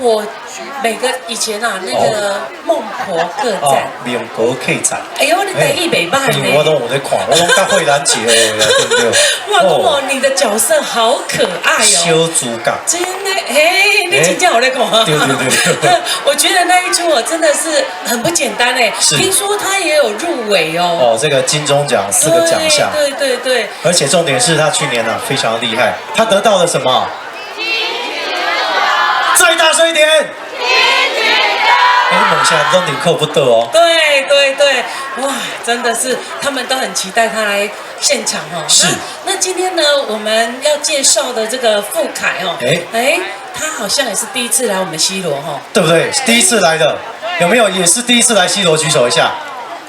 我每個以前啊，那個孟婆客棧，孟婆客棧。哎呦，你台語袂䆀呢？我攏有咧看，我攏佮慧蘭姐的，對不對？哇，哦，你的角色好可愛哦。小主角。真的，哎，你真正有咧看。對對對。我覺得那一出我真的是很不簡單哎。聽說他也有入圍哦。哦，這個金鐘獎四個獎項。對對對。而且重點是他去年呢非常厲害，他得到了什麼？再大聲一點！哎，猛下都你扣不得哦。對對對，哇，真的是他們都很期待他來現場哦。是。那今天呢，我們要介紹的這個富凱哦，哎哎，他好像也是第一次來我們西螺哈，對不對？第一次來的，有沒有也是第一次來西螺？舉手一下。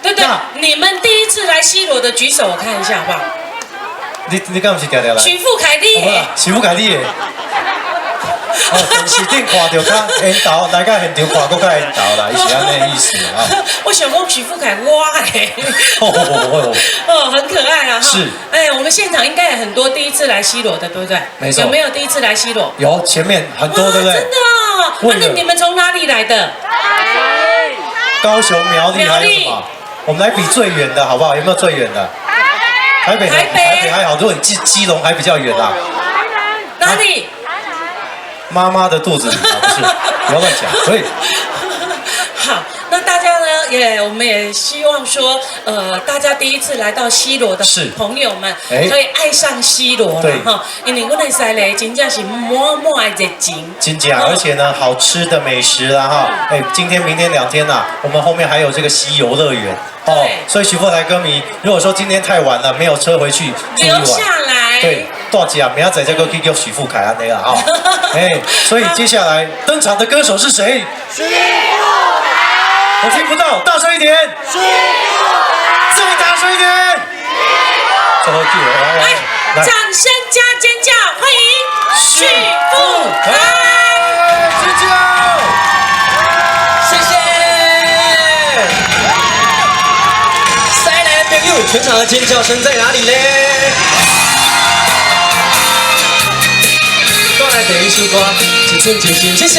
對對，你們第一次來西螺的舉手，我看一下好不好？你敢毋是定定來？許富凱你。許富凱你。哦，電視頂看著較緣投，來到現場看閣較緣投啦，伊是按呢意思啊。我想講許富凱哇哎，哦，很可愛啊。是。哎，我們現場應該有很多第一次來西螺的，對不對？沒錯。有沒有第一次來西螺？有，前面很多，對不對？真的啊。那你們從哪裡來的？高雄苗栗還有什麼？我們來比最遠的好不好？有沒有最遠的？台北。台北。台北還好，如果你基隆還比較遠啊。哪裡？媽媽的肚子裡啊，不是，不要亂講。可以。好，那大家呢，也我們也希望說，大家第一次來到西螺的朋友們，可以愛上西螺了哈。因為阮的西螺真正是滿滿的熱情。真正，而且呢，好吃的美食啦哈。哎，今天、明天兩天呐，我們後面還有這個西遊樂園哦。所以許富凱歌迷，如果說今天太晚了，沒有車回去，留下來。對。大姐啊，明仔載閣去叫許富凱按呢啦哈。哎，所以接下來登場的歌手是誰？許富凱。我聽不到，大聲一點。許富凱。再大聲一點。最後一句，來來來，掌聲加尖叫，歡迎許富凱。尖叫。謝謝。西螺的朋友，全場的尖叫聲在哪裡嘞？來第一首歌，一寸情深，謝謝。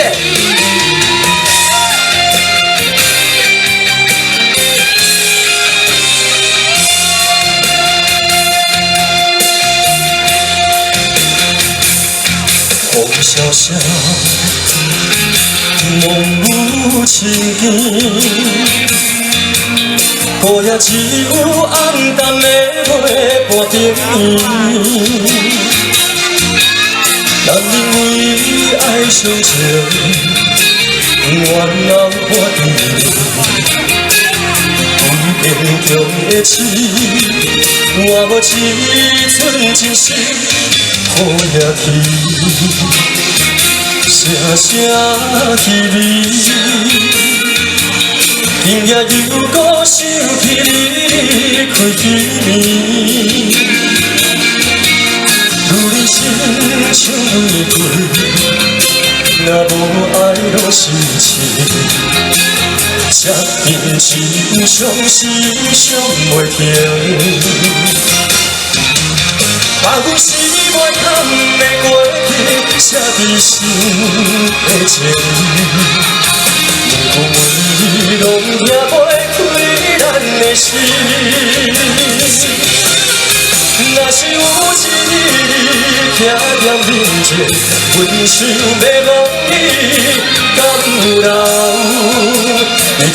风萧萧，梦有情甜，孤夜只有暗淡的陪伴灯。男人為愛相情，冤人破地，規坚强的刺，换无一寸情深，好兄弟，声声凄美，今夜又阁想起你离开彼暝。女人心像玫瑰，若无愛攏是痴，這甜只有傷心傷袂停。把阮生袂堪的過去，寫佇心的情，每句話攏拆袂開咱的心。若是有一日你徛踮面前，阮想欲問你，敢有留你一寸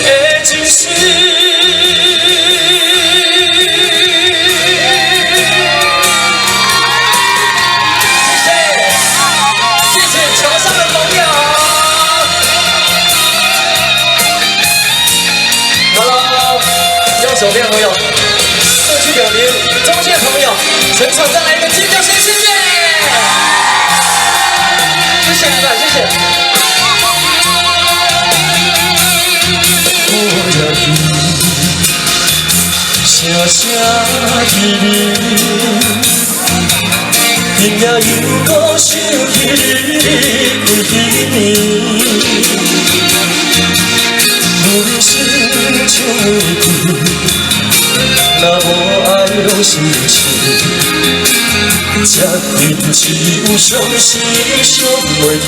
的情深？谢谢，謝謝橋上的朋友。Hello，右手邊的朋友。表明中間朋友，全場再來一個尖叫聲，謝謝，謝謝你們，謝謝。聲聲凄美，今夜又閣想起你離開彼暝，女人心像玫瑰。若無愛攏是痴，这真只有伤心伤袂停。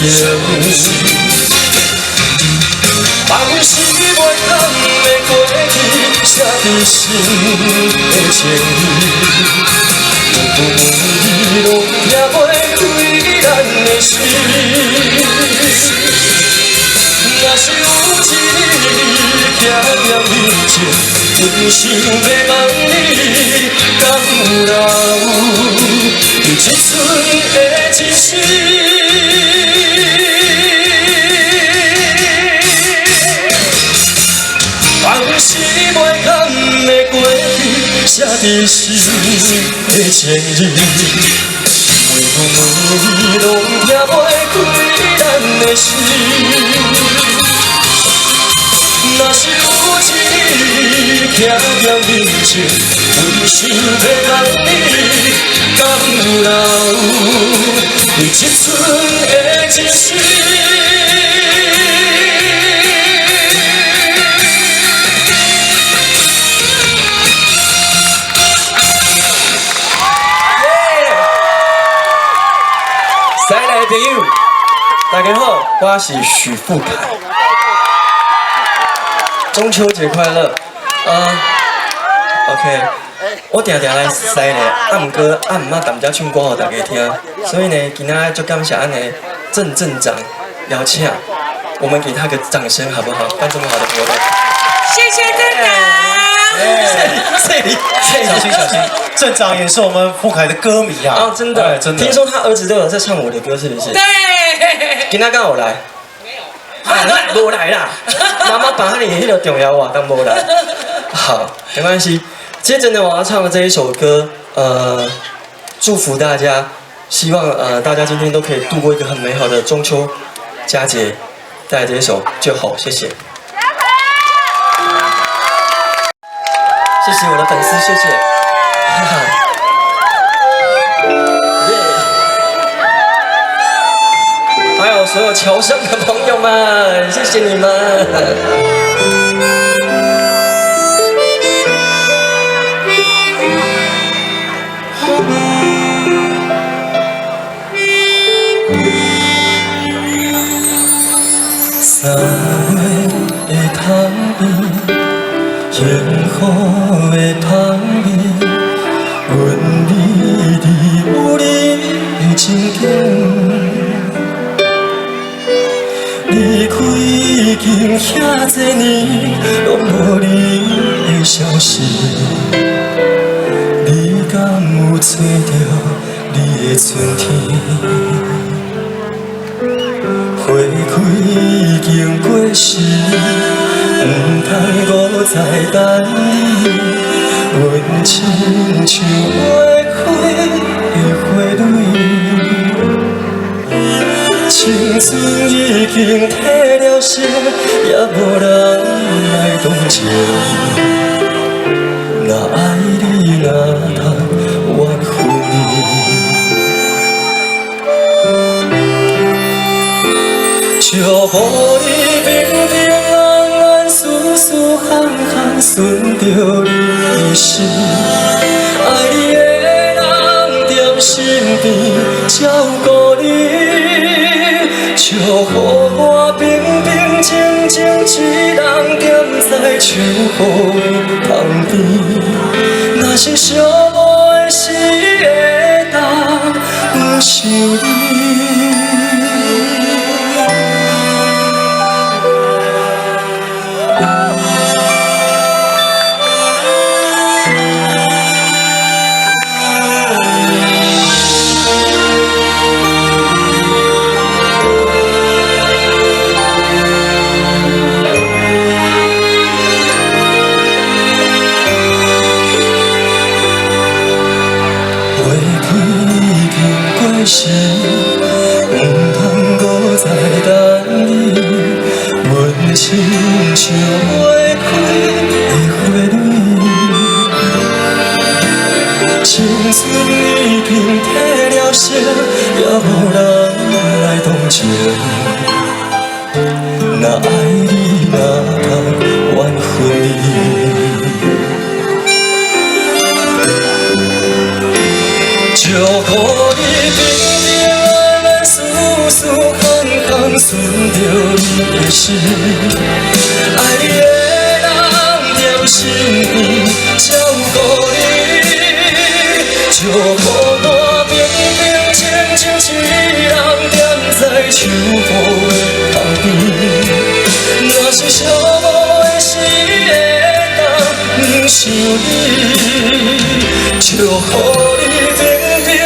放时袂堪的过去，写伫心的情意。问你拢听袂开咱的心。若是有一日你徛在面前，阮想欲问你，敢有留你这阵的真心？放时袂堪的过去，写伫心的情意。问你拢听袂开咱的心。若是有一日徛在面前，阮想欲问你，敢有留你这阵的真心？西丽的朋友，大家好，我是许富凯。中秋节快乐！OK，我定定来西丽，毋过毋捌踮遮唱歌予大家听，所以呢，今仔足感谢咱的郑镇长邀请，我們給他個掌聲好不好？辦這麼好的活動，謝謝鎮長。謝謝，小心小心，鎮長也是我們富凱的歌迷啊！哦，真的，真的。聽說他兒子都有在唱我的歌，是不是？對。今仔敢有來？沒有。無來啦，媽媽把你彼個重要活動無來。好，沒關係。接着呢，我要唱的這一首歌，祝福大家，希望大家今天都可以度過一個很美好的中秋佳節。帶來這一首就好，謝謝。謝謝我的粉絲，謝謝。哈哈。耶！還有所有僑生的朋友們，謝謝你們。三月的窗边，幸福的香味，阮美丽有你的情景。离开已经遐济年，拢无你的消息。你敢有揣著你的春天？花开已经过时，毋通阁再等你。阮亲像袂开的花蕊，青春已經褪了色，也無人來同情。若愛你，哪通怨恨你？祝福你平平安安，事事项项顺著你的心。愛你的人踮身邊照顧你，祝福我平平靜靜一人踮在秋雨的旁邊。若是寂寞的時，會當想你。時，毋通閣再等你，阮親像袂開的花蕊，青春已經褪了色，也無人來同情。若愛你，哪通怨恨你？祝福顺著你的心，愛你的人踮身邊照顧你，祝予我平平靜靜一人踮在秋雨的旁邊。若是寂寞的時會當毋想你，祝予你平平安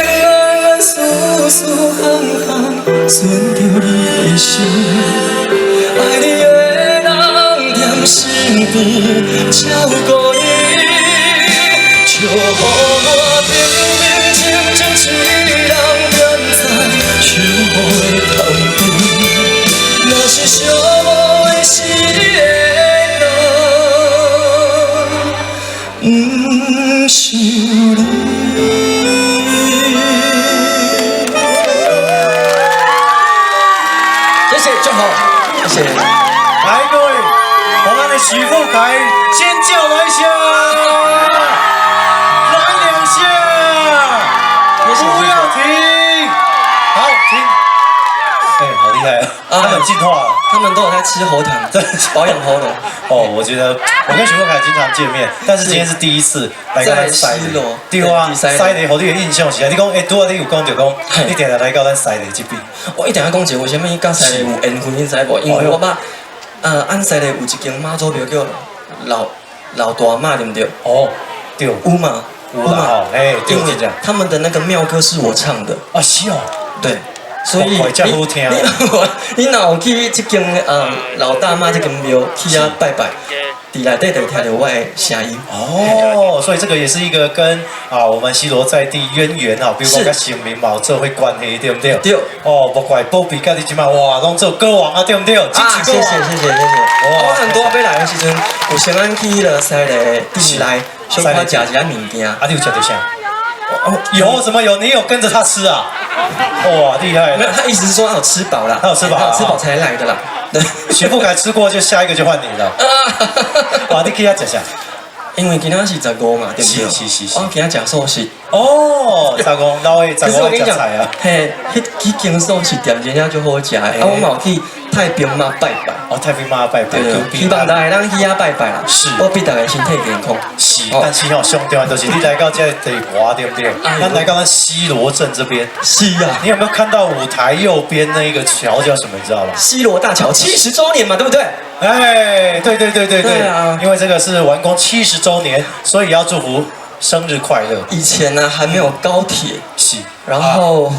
安、舒舒康康，順著你的心。愛你的人踮身邊照顧你，祝予我平平靜靜一人踮在秋雨的旁邊。若是寂寞的時會當毋想你。謝謝，祝好，謝謝。來，各位，我們的許富凱尖叫來一下，來兩下，不要停，好停。哎，好厲害啊！他們進化了，他們都有在吃喉糖，保養喉嚨。哦，我覺得我跟許富凱經常見面，但是今天是第一次來到咱西螺。對啊，西螺予你的印象是啊，你講哎，拄仔你有講著講，你定定來到咱西螺這邊。我一定愛講一個，為啥物佮西螺有緣分，你知無？因為我捌，按西螺有一間媽祖廟叫老老大媽，對毋對？哦，對。有嘛？有嘛？哎，因為他們的那個廟歌是我唱的。啊，是哦。對。所以你你若有去這間老大媽這間廟去遐拜拜，佇內底就會聽著我的聲音。哦，所以這個也是一個跟啊我們西螺在地淵源啊，比如講佮神明嘛有做伙關係，對毋對？對。哦，無怪保庇佮你這擺哇，攏做歌王啊，對毋對？啊，謝謝謝謝謝謝。我很多欲來的時陣，有先咱去彼个西螺店內，小可食一下物件。啊，你有食著啥？有什麼有？你有跟着他吃啊？哇，厲害！沒有，他意思是說他有吃飽啦，他有吃飽，吃飽才來的啦。對，許富凱吃過，就下一個就換你了。哇，你去遐食啥？因為今仔是15嘛，對毋對？是是是是。我今仔食素食。哦，15，老的15食菜啊。嘿，彼彼間素食店真正足好食的。啊，我嘛有去太平媽拜拜。哦，太平媽拜拜。希望大家會當去遐拜拜啦。是。保庇大家身體健康。是，但是哦，上重要就是你來到這個地盤，對不對？咱來到咱西螺鎮這邊。是啊。你有沒有看到舞台右邊那個橋叫什麼？你知道嗎？西螺大橋70週年嘛，對不對？哎，對對對對對。對啊。因為這個是完工70週年，所以要祝福生日快樂。以前呢還沒有高鐵，是。然後，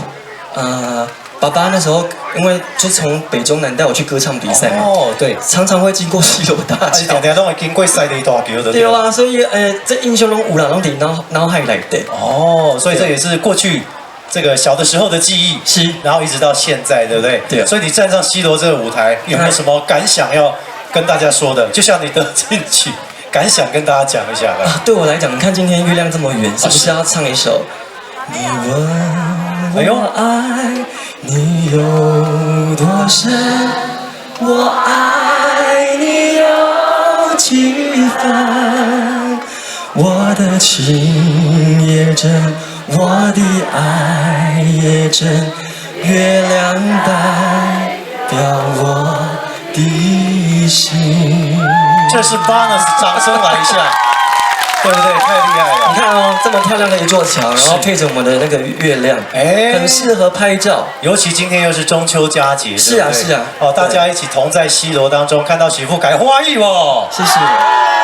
爸爸那時候因為就從北中南帶我去歌唱比賽嘛，哦，對，常常會經過西螺大橋，常常攏會經過西螺大橋的。對啊，所以這印象攏有啦，攏佇腦海內底。哦，所以這也是過去這個小的時候的記憶，是，然後一直到現在，對不對？對。所以你站上西螺這個舞台，有沒有什麼感想要跟大家說的？就像你的進去感想跟大家講一下。啊，對我來講，你看今天月亮這麼圓，是不是要唱一首？你問我愛你有多深，我愛你有幾分？我的情也真，我的愛也真，月亮代表我的心。這是 bonus，掌聲來一下。對不對？太厲害了！你看哦，這麼漂亮的一座橋，然後配着我們的那個月亮，哎，很適合拍照。尤其今天又是中秋佳節，是啊是啊。哦，大家一起同在西螺當中，看到許富凱歡喜無？謝謝。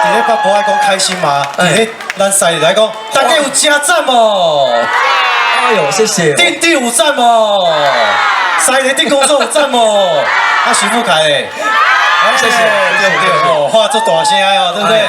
佇咧北部愛講開心嗎？佇咧咱西螺來講，大家有真讚無？哎呦，謝謝。鎮長有讚無？西螺鎮公所有讚無？啊，許富凱嘞，謝謝，對不對？哦，話做大聲哦，對不對？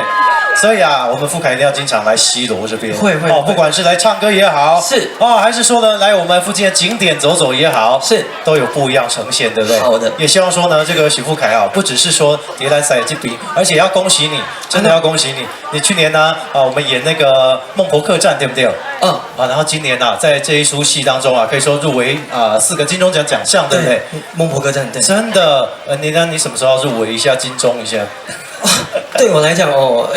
所以啊，我們富凱一定要經常來西螺這邊，會會哦，不管是來唱歌也好，是哦，還是說呢，來我們附近的景點走走也好，是都有不一樣呈現，對不對？好的，也希望說呢，這個許富凱啊，不只是說佇咱西螺這邊，而且要恭喜你，真的要恭喜你，你去年呢，啊，我們演那個《孟婆客棧》，對不對？嗯，啊，然後今年呢，在這一出戲當中啊，可以說入圍啊4個金鐘獎獎項，對不對？孟婆客棧，對，真的，你呢？你什麼時候要入圍一下金鐘一下？對我來講哦，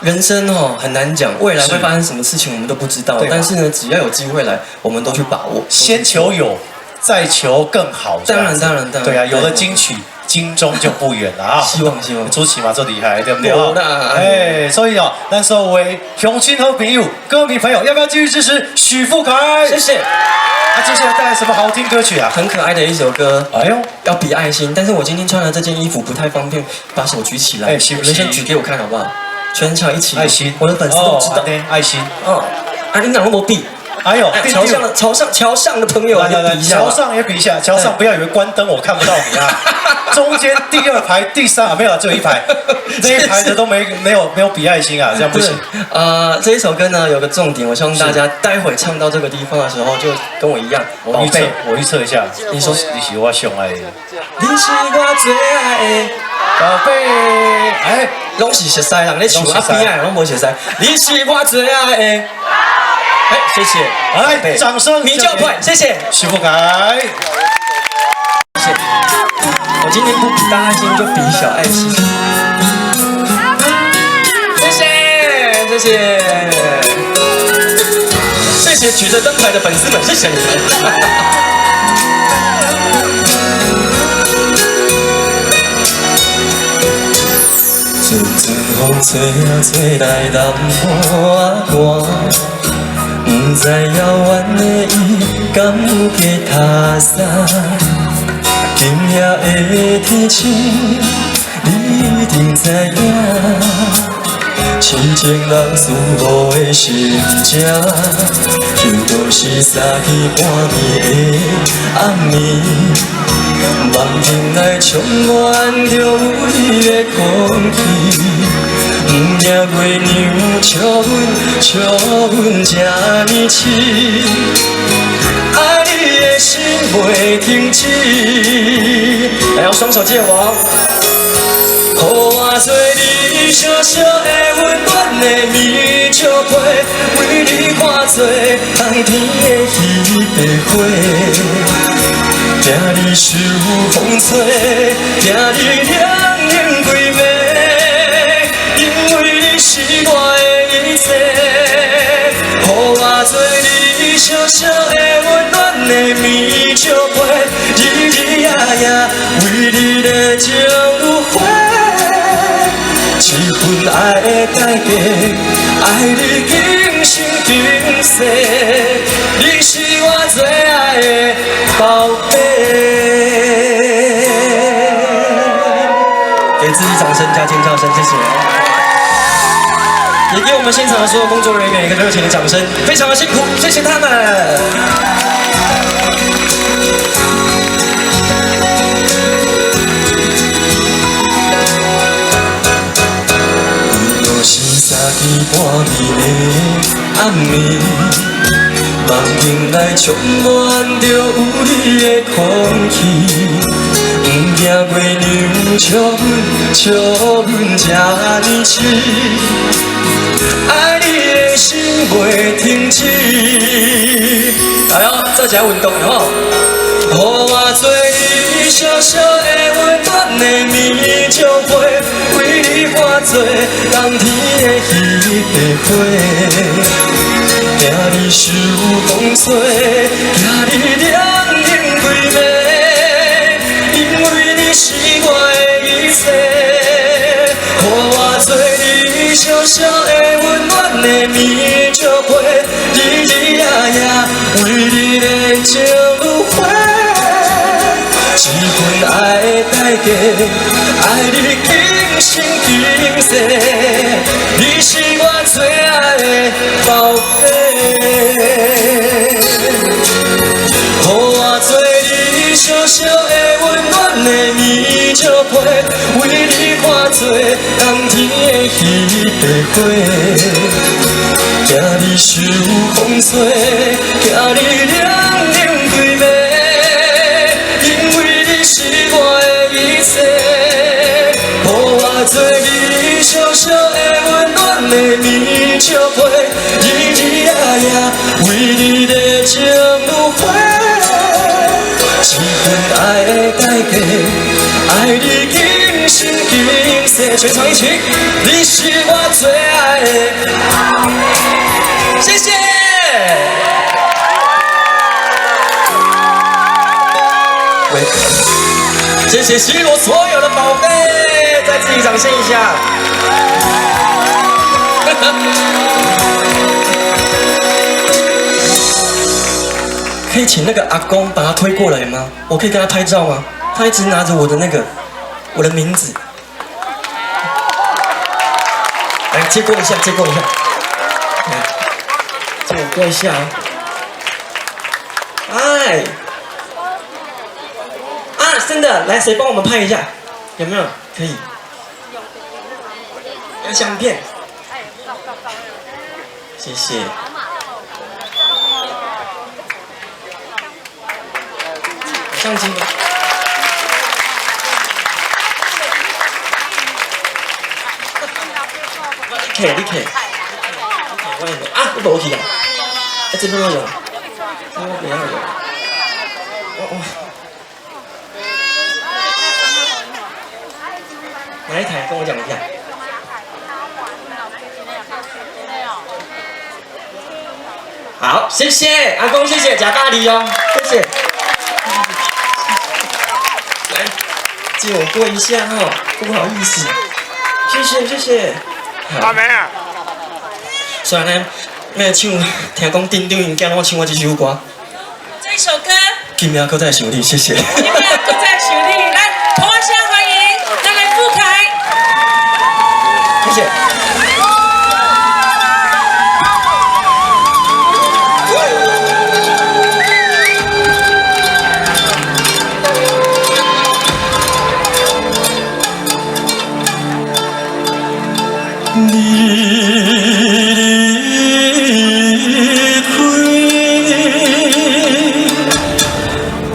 人生哦很難講，未來會發生什麼事情我們都不知道。但是呢，只要有機會來，我們都去把握。先求有，再求更好。當然當然當然。對啊，有了金曲，金鐘就不遠了啊！希望希望。主持嘛做厲害，對不對啊？哎，所以哦，咱所有的鄉親好朋友、歌迷朋友，要不要繼續支持許富凱？謝謝。啊，接下來帶來什麼好聽歌曲啊？很可愛的一首歌。哎呦，要比愛心，但是我今天穿的這件衣服不太方便把手舉起來。哎，你們先舉給我看好不好？全場一起。愛心，我的粉絲都知道。愛心。哦，啊，你哪那麼比？哎呦，橋上的橋上橋上的朋友，來來來，橋上也比一下，橋上不要以為關燈我看不到你啊。中間第二排、第三啊，沒有，只有一排，這一排的都沒有比愛心啊，這樣不行。這一首歌呢有個重點，我希望大家待會唱到這個地方的時候，就跟我一樣。我預測，我預測一下，你說你是我上愛的，你是我最愛的寶貝，哎，攏是熟似人咧唱啊，邊仔攏無熟似。你是我最愛的。哎，謝謝，來，掌聲，米教派，謝謝，許富凱，謝謝。我今天不比大愛心，就比小愛心。謝謝，謝謝，謝謝舉着燈牌的粉絲們，謝謝你們。陣陣風吹啊吹來南部寒。不知遙遠的伊敢有加踢衫？今夜的天晴，你一定知影。痴情人思慕的心情，又就是三更半暝的暗暝，梦境內充滿著有你的空氣。毋驚月娘笑阮，笑阮這呢痴，愛你的心袂停止。來，用雙手借我，予我做你小小的溫暖的棉石被，為你看做冬天的彼白花，驚你受風吹，驚你冷冷規暝。因為你是我的一切，予我做你小小的溫暖的棉石被，日日夜夜為你的情如火，這份愛的代價，愛你今生今世，你是我最愛的寶貝。給自己掌聲加尖叫聲，謝謝。也給我們現場的所有工作人員一個熱情的掌聲，非常的辛苦，謝謝他們。又是三更半暝的暗暝，夢境內充滿著有你的空氣，毋驚月娘笑阮，笑阮這呢痴。愛你的心袂停止。來哦，做一下運動吼。予我做你小小的溫暖的棉石被，為你化做冬天的彼白花，驚你受風吹，驚你冷冷規暝，因為你是我的一切。予我做你小小的溫暖的棉石被，日日夜夜為你的情如火，這份愛的代價，愛你今生今世，你是我最愛的寶貝。予我做你小小的溫暖的棉石被，為你化做冬天的彼白花，驚你受風吹，驚你冷冷規暝，因為你是我的一切。予我做你小小的溫暖的棉石被，日日夜夜為你的情如火。這份愛的代價，愛你今生今世，全場一起，你是我最愛的，謝謝。謝謝西螺所有的寶貝，再自己掌聲一下。可以請那個阿公把他推過來嗎？我可以跟他拍照嗎？他一直拿着我的那個我的名字，來借過一下，借過一下，來借我過一下啊！哎，啊，真的，來，誰幫我們拍一下？有沒有？可以，要相片，謝謝。相機嗎？你摕，你摕，我也沒啊，我無去啊，啊這邊我有，這邊我不要有，我哪一台？跟我講一下。好，謝謝阿公，謝謝賈大力哦，謝謝。來，借我過一下哈，不好意思，謝謝謝謝。阿妹啊，雖然呢，咩唱，聽講丁丁因囝攏唱我這首歌。這首歌。今暝閣再想你，謝謝。今暝閣再想你，來，掌聲歡迎，咱來富凱。謝謝。你離開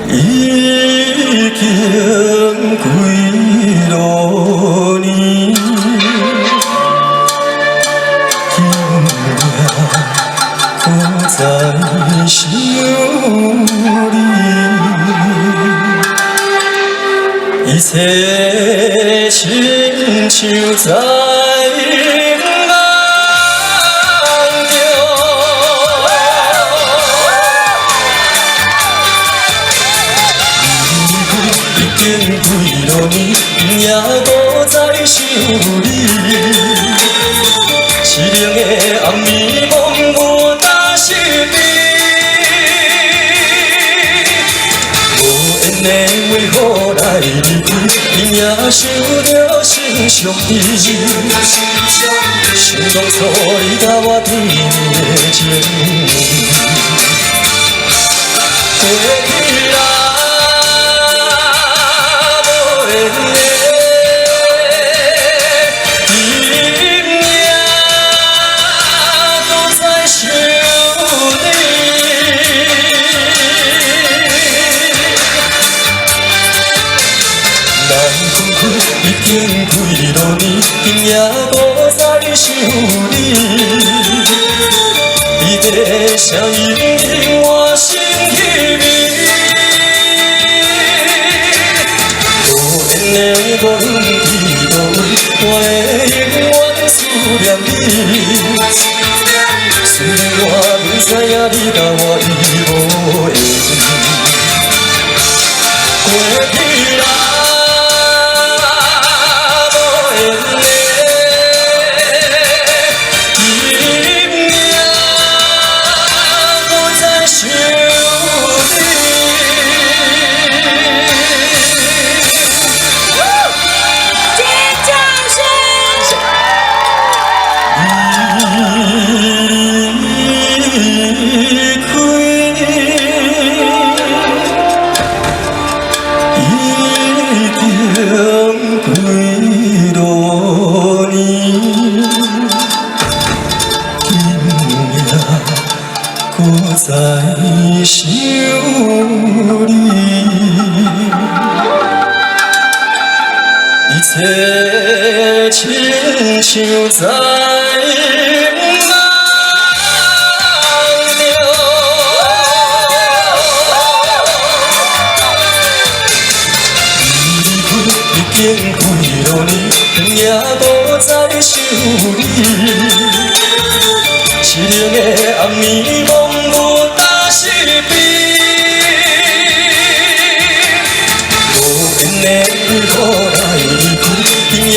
已經幾落年，今夜閣再想你，一切親像在也阁再想你，凄冷的暗暝，梦有担失眠。无缘的为何来离开？今夜想著心伤悲，想当初你佮我甜蜜的情缘，过去啦，无缘的。已经几落年，今夜阁再想你，你的声音令我心稀微。无缘的无论伫佗位，我会永远思念你。虽然我不知影你佮我已无缘，过去啦。再想你，一切亲像在梦中。你离开已经几落年，今夜阁再想你，凄冷的暗暝，梦有担失眠。无缘的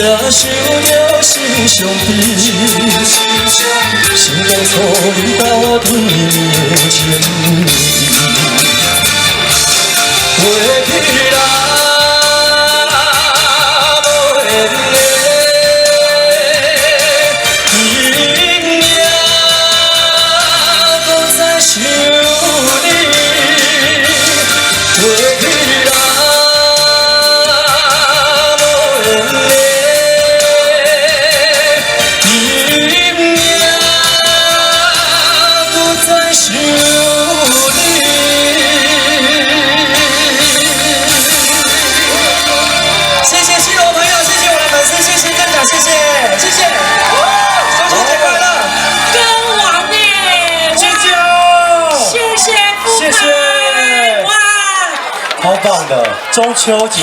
也想著心伤悲。想當初你甲我甜蜜的情意，過去啦，無緣的，今夜閣再想你。過去啦，無緣的，今夜閣再想你。謝謝西羅朋友，謝謝我的粉絲，謝謝站長，謝謝，謝謝，中秋節快樂！歌王呢？謝謝，謝謝，謝謝，哇，超棒的中秋節。